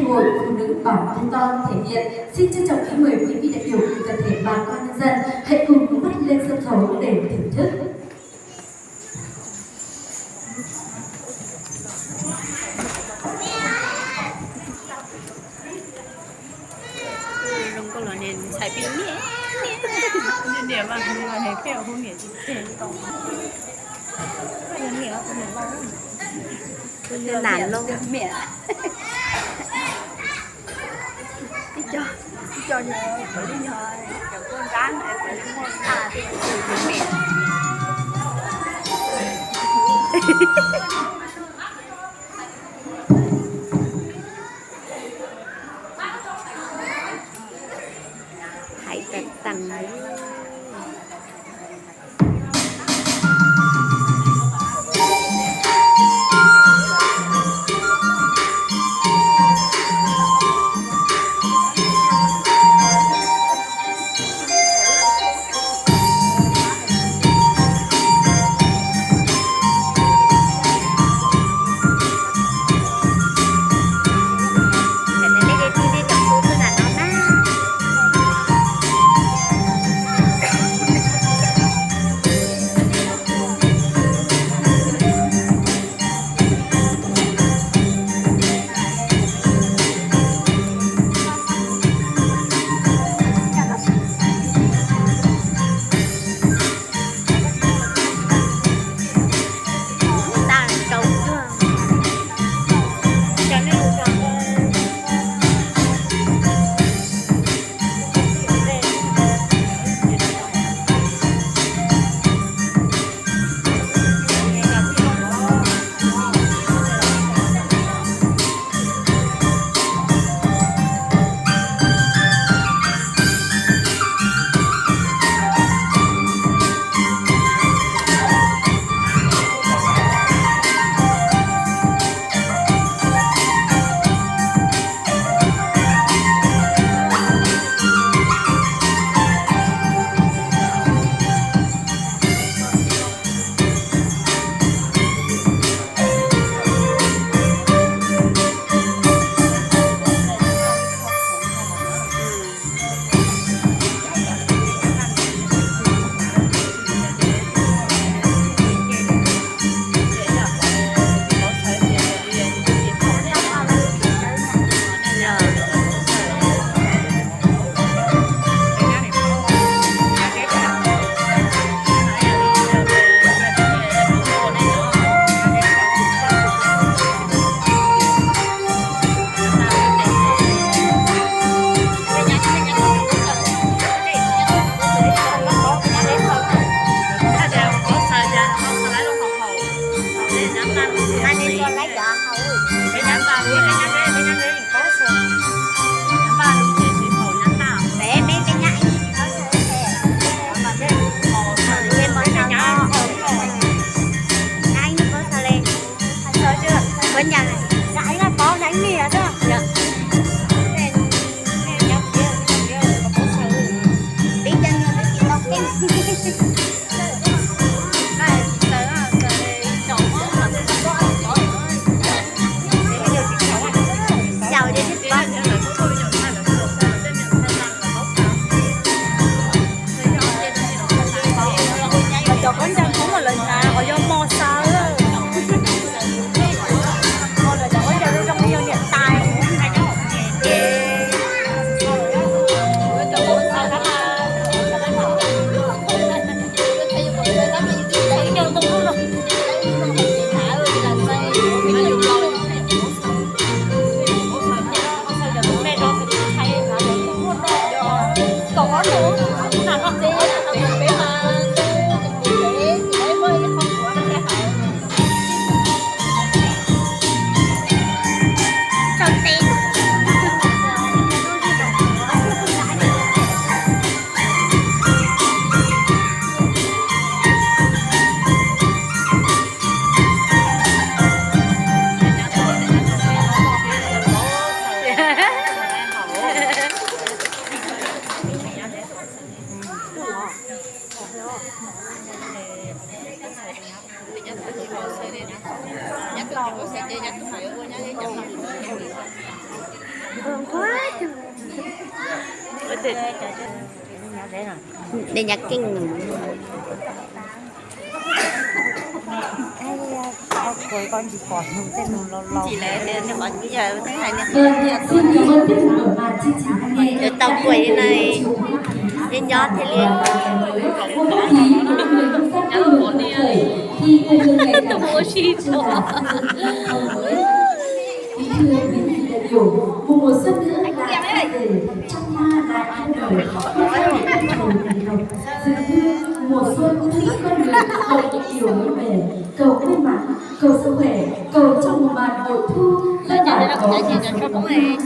Hội Phụ Nữ Bản Thu Ton thể hiện. Xin trân trọng kính mời quý vị đại biểu cùng toàn thể bà con nhân dân hãy cùng hướng mắt lên sân khấu để thưởng thức. Zoo nkauj los ntshai pib niam. Niam mas, niam mas peb hu niam tsis tseg. Niam, niam, niam. Ib co, ib co yog, ib co yog cov poj nrab, ib co yog poj nrab, ib co yog niam. Hais tag tag li. Cov khaub ncaws Hmoob mas lawv hnav qhov yog mos xaws. Lawv cov khaub ncaws zoo zoo li yog niam tais. Dej nyab keej. Tau kuaj li no, nyob nyob thiaj li. Ua si tso. Bí thư, bí thư đại biểu, mùa mùa xuân nữa là các gia đình trong năm lại thay đổi, không khác biệt trong chùa này đâu. Dường như mùa xuân cũng có những con người cầu những điều mới mẻ, cầu may mắn, cầu sức khỏe, cầu cho mùa màng bội thu, tất cả có sự thuận lợi.